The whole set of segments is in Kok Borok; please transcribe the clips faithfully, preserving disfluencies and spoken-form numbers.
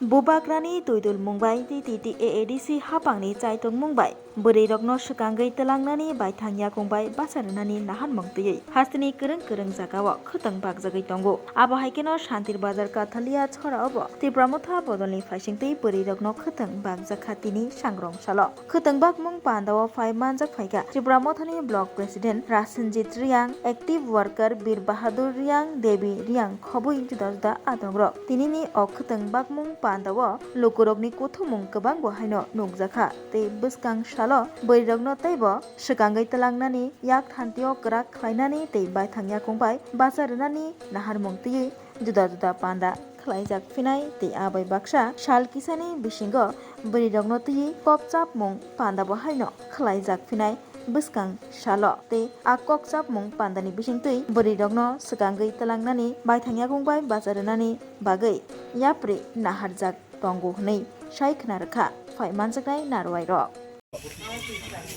Bubagrani twidulmung bai T T T A A D C hapangni chaitokmung bai bwrwirokno swkangwi twlangnani baithang yakung bai bacha rwnani naharmung twiwi hasteni kwrwng kwrwng jagao khwtwng bakjagwi tongo. Abo hai kheno Shantir Bazar Kathalia chora obo Tipra Motha bodolni phaisingtwi bwrwirokno khwtwng bakjakha tini sangrong salo. Khwtwng bakmung pandao phai manjak phaikha Tripura Mothani Block President Rasenjit Riang, Active Worker Bir Bahadur Riang, Devi Riang khobwi juda juda adongrok. Tinini o khwtwng bakmung pandao lukurokni kuthumung kwbangbo haino nukjakha tei bwskang salo bwrwirokno teibo swkangwi twlangnani, yak thantio kwrak khlainani tei baithang yakung bai bacha rwnani naharmung twiwi juda juda panda khlaijak phinai tei abai baksa sal kisani bisingo bwrwirokno twiwi kokchapmung pandabo haino khlaijak phinai bwskang salo tei a kokchapmung pandani bisingtwi bwrwirokno swkangwi twlangnani baithang yakung bai bacha rwnani bagwi yapri naharjak tongo hwnwi sai khna rwkha phai manjaknai narwai rok.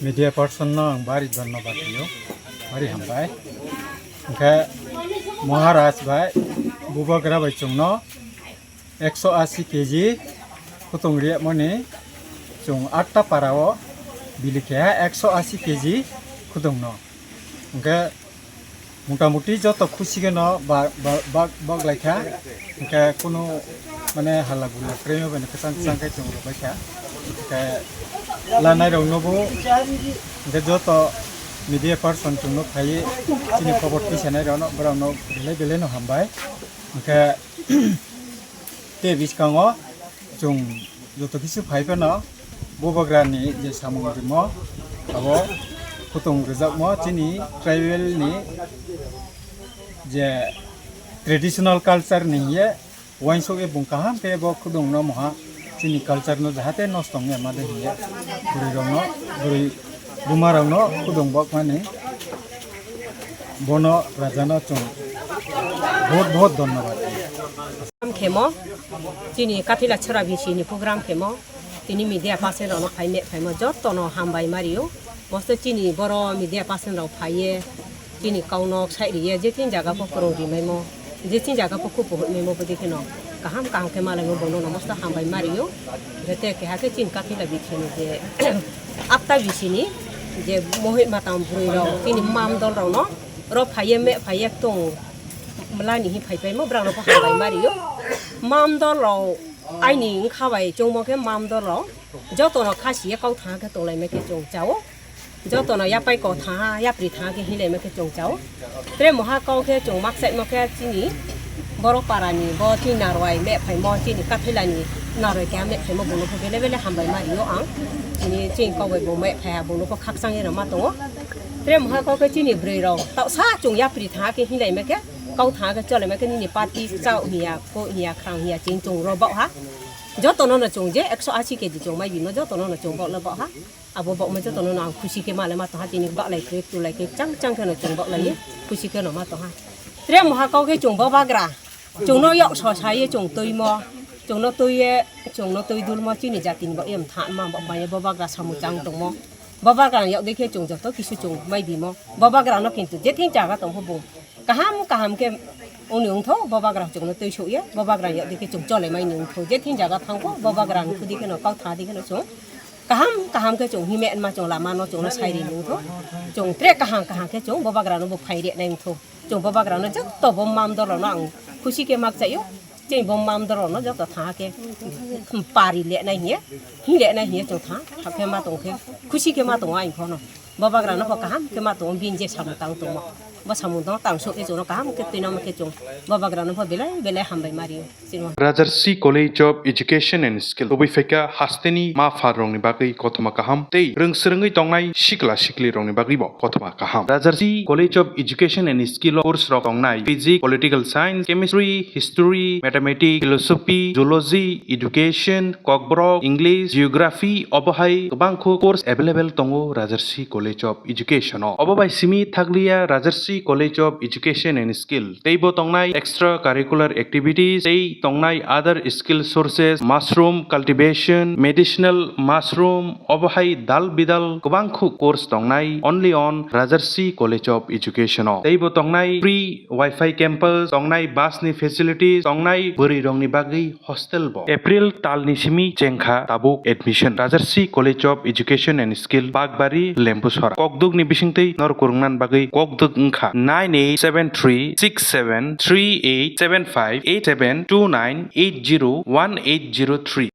Media person no ang bari dhonnobad rio, bari hambai. Hwnkhe Maharaj bai, Bubagra bai chwngno ekso asi keji khwtwng riyamani chwng atta para o bili keha ekso asi keji khwtwng no. Hwnkhe Motamuti joto khusi kheno ba-, ba-, ba-, bak lai kha. Hwnkhe kunu mane hala gula kwrwngma bai kwchang kwchang khe chwng rwbai kha. Hwnkhe lanai rokno bo hwnkhe joto media person chwngno phaiwi chini khobor twi sanai rokno borokno belai belai no hambai. Hwnkhe tei bwskango chwng joto kisu phai phano Bubagrani je samung rimo abo khwtwng rwjakmo chini tribal ni je traditional culture ni hiye uansuk e bung kaham khe bo khwtwng no moha chini culture no jahate nosto wngya ma de hiye bwrwi rok no bwrwi buma rok no khwtwng bok mani bono raja no chwng bahut bahut dhonnobad. Khemo chini Kathila Chhara B C ni program khemo tini media person rokno phai me phaimo jotono hambai mario. Mosto chini boro media person rok phaiye chini kaunok sai riye je tin jaga pho kwrwng rimaimo je tin jaga pho khupo hwnmaimo bwdwi kheno kaham kaham khe malaimo bono no mosto hambai mario. Jete keha khe chini Kathila B C ni je apta B C ni je mohit matam bwrwi rok chini mam dol rokno ro phaiye me phaiye tong mlani hi phai paimo brang rok pho hambai mario. Mam dol rok aini wngkha bai chongmo khe mam dol rok jotono khasiye kau thang khe tonglaima khe chong chao. Jotono yapai ko thaha yapri thaha khe hinlaima khe chong chao. Tre moha kau khe chong mak saimo khe chini borok parani bo chini narwai me phaimo chini Kathilani narwai keha me phaimo bono khe bele bele hambai mario ang. Chini chini kau bai bo me phaiha bono khe khakchangni rwma tongo. Tre moha kau khe chini bwrwi rok tausa chong yapri thaha khe hinlaima khe kau thaha khe cholaima khe nini party chao hiya ko hiya khrang hiya chini chong rw baoha. Jotono no chong je ekso asi keji chong mai bimo jotono no chong baoh le baoha. Abo bokmai jotono no ang khusi khe male ma tongha chini baklai khe tulai khe chang chang kheno chwng baklai khusi kheno ma tongha. Tre moha kau khe chwng bo bagra chwngno yok so saye chwng twimo chwngno twiye chwngno twi dulmo chini jatini bo em tha ma bo maya bo bagra samung chang tongmo bo bagra yok de khe chwng joto kisu chwng mai bimo bo bagra no kintu je thing chaga tong khe bo kaham kaham khe uni wngtho bo bagra chwngno twi sokye bo bagra yok de khe chwng chole mai ni wngtho je thing jaga thangkho bo bagra ni khudi kheno kau tha di kheno chwng kaham kaham khe chwng hime ma chwng lama no chwngno sai ri nung tho chwng tre kaham kaham khe chwng bo bagra no bo phai re nai wng tho chwng bo bagra no joto bo mam dol rok no ang khusi khe mak chaio chwng bo mam dol rok no joto tha khe pari le nai hiye hi le nai hiye chwng tha khe ma tong khe khusi khe ma tong ai pho no bo bagra no pho kaham khe ma tong bini je samung tang tongmo bo samung tang tang sok khe chwng no kaham khe twi no ma khe chwng bo bagra no pho belai belai hambai ma rio. Rajarsi College of Education and Skill tubui phaikha hasteni ma pharrokni bagwi kothoma kaham tei rwng swrwngwi tongnai sikla siklirokni bagwibo kothoma kaham. Rajarsi College of Education and Skill o course rok tongnai Physics, Political Science, Chemistry, History, Mathematics, Philosophy, Zoology, Education, Kokborok, English, Geography, obo hai kwbangkho course available tongo Rajarsi College. College of Education o. Obo bai simi thakliya Rajarsi College of Education and Skill. Teibo tongnai extra curricular activities, tei tongnai other skill sources, mushroom cultivation, medicinal mushroom, obo hai dal bidal kwbang khu course tongnai only on Rajarsi College of Education o. Teibo tongnai free Wi-Fi campus, tongnai bus ni facilities, tongnai bwrwi rokni bagwi hostel bo. April tal ni simi chengkha tabuk admission. Rajarsi College of Education and Skill, Bakbari, Lembusora. Kokduk ni bisingtwi nor kurungnan bagwi kokduk wngkha nine eight seven three six seven three eight seven five eight seven two nine eight zero one eight zero three.